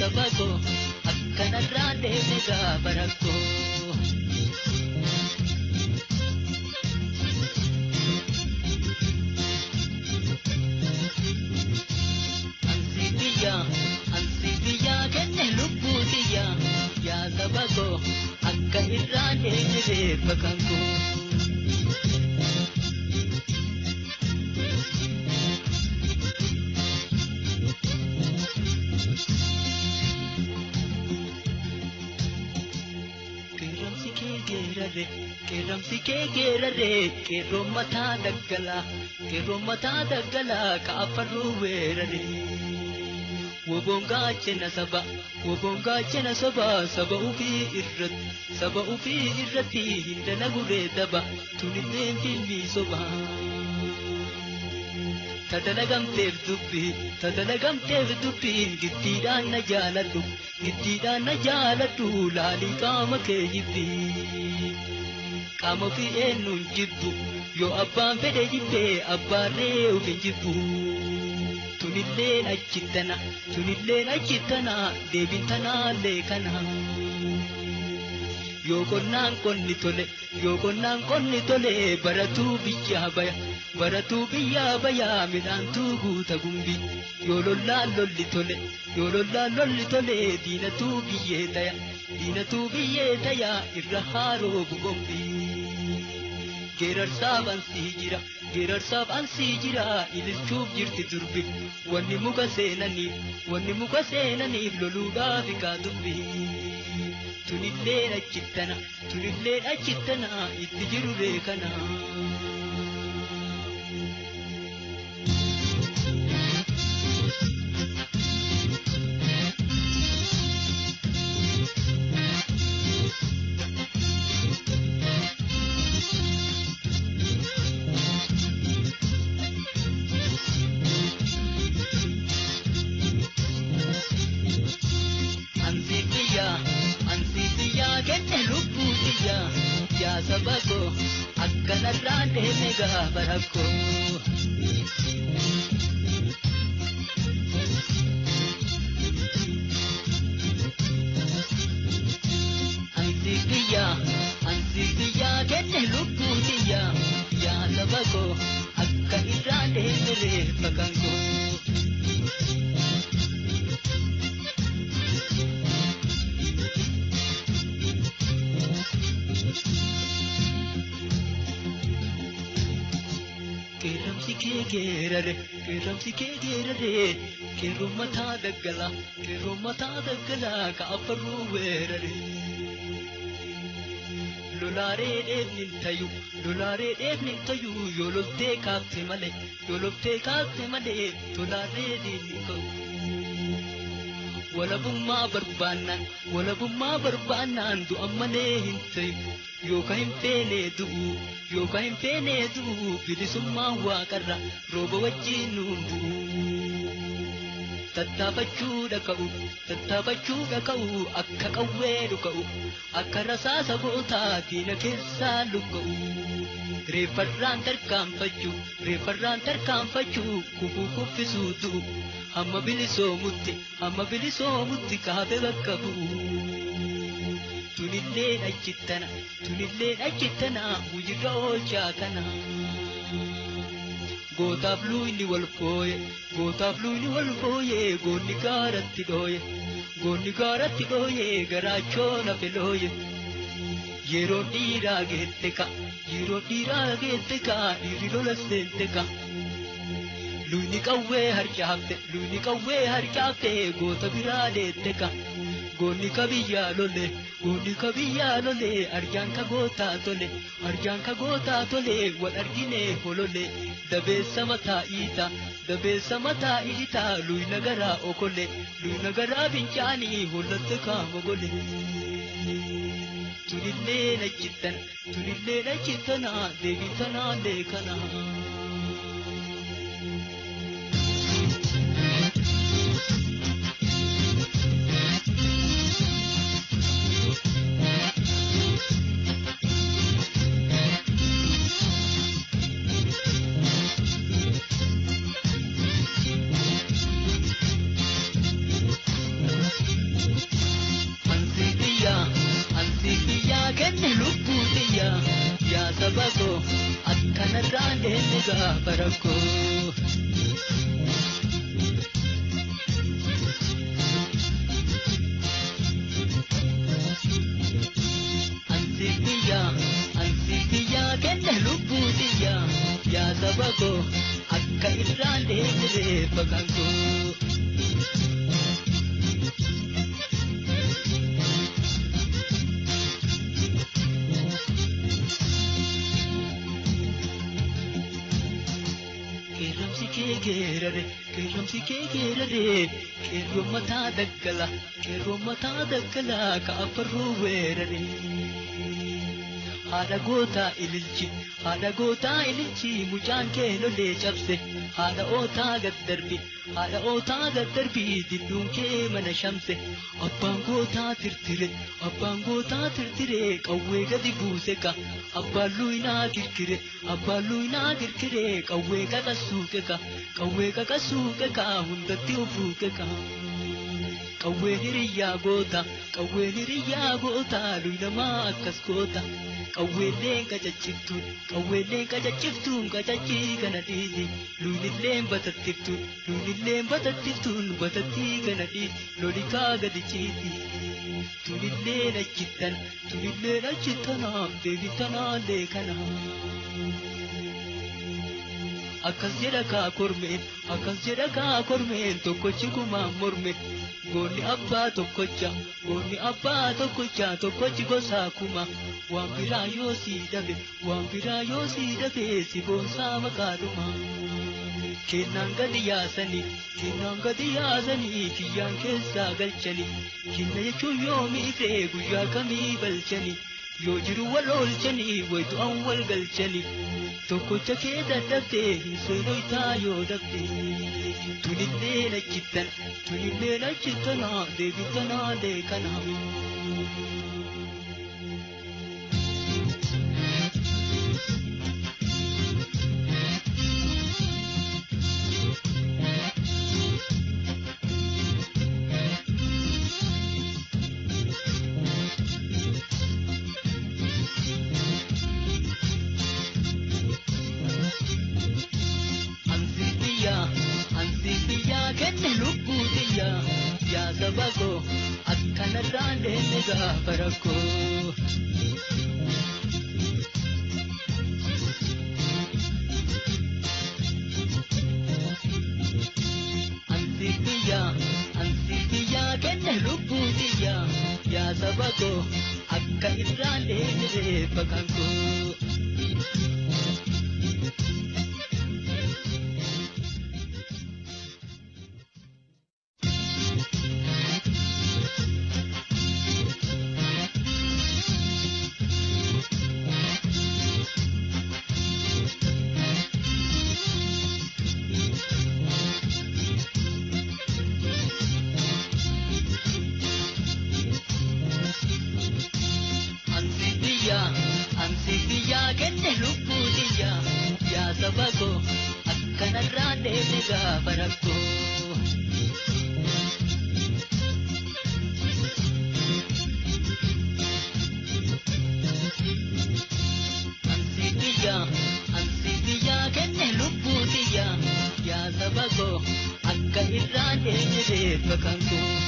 saba koo akkanarraa deeme gaafa rakkoo. Ansi biyya ansi biyya kenne lubbuu tiyya yaa saba koo akka irraa deeme reeffa kan koo. Qeerransi kee geerarre qeerransi kee geerarre qeerroon mataa daggalaa qeerroon mataa daggalaa kaafarruu weerare. Woboon gaachana saba woboon gaachana saba saba ufii irratti saba ufii irratti hin dalaguree daba tunilleen filmii sobaa. Tadalagamteef dubbii tadalagamteef dubbiin giddiidhaan na jaaladhu giddiidhaan na jaaladhu laalii qaama kee jibbii. Qaama ofii eenyuun jibbu yoo abbaan fedhe jibbee abbaarree of hin jibbu. Tunilleen achittana tunilleen achittana deebiin tanaallee kana. Yoo qonnaan qonni tole yoo qonnaan qonni tole baratuu biyyaa baya baratuu biyyaa baya midhaantuu guuta gumbii yoo lollaan lolli tole yoo lollaan lolli tole diinatuu biyyee taya diinatuu biyyee taya irra haaroo bugombii. Geerarsaaf ansii jira geerarsaaf ansii jira ililchuuf jirti durbi wanni muka seenaniif wanni muka seenaniif loluudhaaf kaa dubbi. Tunilleen achittana tunilleen achittana itti jiru beekana. Ansi biyya ansi biyya kenne lubbuu tiyya yaa saba koo akkanarraa deeme gaafa rakkoo. Ansi biyya ansi biyya kenne lubbuu tiyya yaa saba koo akka irraa deeme reeffa kan koo. Qeerransi kee geerare qeerransi kee geerare qeerroon mataa daggalaa qeerroon mataa daggalaa kaafarruu weerare. Lolaaree dheebni hin tayu lolaaree dheebni hin tayu yoo loltee kaafte malee yoo loltee kaafte malee tolaaree diinni ka'u. Walabummaa barbaannaan walabummaa barbaannaan du'a malee hin tayu yookaan hin feene du'u yookaan hin feene du'u bilisummaan waaqarra rooba wajjin nuun bu'u. Tattaafachuudha ka'u tattaafachuudha ka'u akka qawwee dhuka'u akka rasaasa gootaa diina keessaa lukka'u. Reeffarraan tarkaanfachuu reeffarraan tarkaanfachuu kufuu kuffisuu du'u hamma bilisoomutti hamma bilisoomutti kaafe bakka bu'u. Tunilleen achittana tunilleen achittana hojiirra oolchaa kana. Gootaaf luuyni wal fooye gootaaf luuyni wal fooye goonni gaaratti dhooye goonni gaaratti dhooye garaachoo nafe looye. Yeroo dhiiraa geette ka yeroo dhiiraa geette ka dhiirri lola seente ka. Luuyni qawwee harcaafte luuyni qawwee harcaafte goota biraa deette ka. Goonni ka biyyaa lole goonni ka biyyaa lole arjaan ka gootaa tole arjaan ka gootaa tole wal argine holole dabeessa mataa iita dabeessa mataa iita luyna garaa okole luyna garaa fincaanii hollatte kaama gole. Tunillee nachittan tunillee nachittana deebii tanaallee kana. irraan deemne gaafa rakkoo. Ansi biyyaa kenne lubbuu xiyyaa yaa saba koo akka irraan deemne reeffa kan koo. Qeerramsi kee geerare qeerramsi kee geerare qeerroo mataa daggala qeerroo mataa daggala ka affarruu weerare. Haadha gootaa ililchi haadha gootaa ililchi mucaan kee lolee cabse haadha ootaa gad darbi haadha ootaa gad darbi didduun kee mana shamse abbaan gootaa tirtire abbaan gootaa tirtire qawwee gadi buuse ka abbaan luynaa kirkire abbaan luynaa kirkire qawwee qaqassuuqe ka qawwee qaqassuuqe ka hundatti ofuuqe ka. Qawween hiriyyaa goota qawween hiriyyaa goota luynamaa akkas goota. Qawweelleen qacacciftuun qawweelleen qacacciftuun qacaccii kana dhiisi luynilleen batattiftuun luynilleen batattiftuun batattii kana dhiisi lolikaa gadi ciisi. Tunilleen achittan tunilleen achittanaaf deebitanaallee kana. Akkas jedha kaa kormeen akkas jedha kaa kormeen tokkochi kumaan morme. Goonni abbaa tokkocha goonni abbaa tokkocha tokkochi gosaa kuma waan biraa yoo sii dhabe waan biraa yoo sii dhabe si boonsaa maqaadhuma. Kennaan gadi yaasanii kennaan gadi yaasanii kiyyaan keessaa galchanii kenna jechuun yoo miidhee guyyaa kamii balchanii yoo jiru wal oolchanii wayitu an wal galchanii tokkocha kee dadhabdee hin seenoytaa yoo dhabde. Tunilleen achittan tunilleen achittana deebitanaalee kana. Ansi biyyaa kenne lubbuu xiyyaa yaa saba koo akkanarraan deemne gaafa rakkoo. Ansi biyyaa kenne lubbuu xiyyaa yaa saba koo akka irraan deemne reeffa kan koo. Ansi biyyaa kenne lubbuu xiyyaa yaa saba koo akkanarraan deemne gaafa rakkoo. Ansi biyyaa kenne lubbuu xiyyaa yaa saba koo akka irraan deemne reeffa kan koo.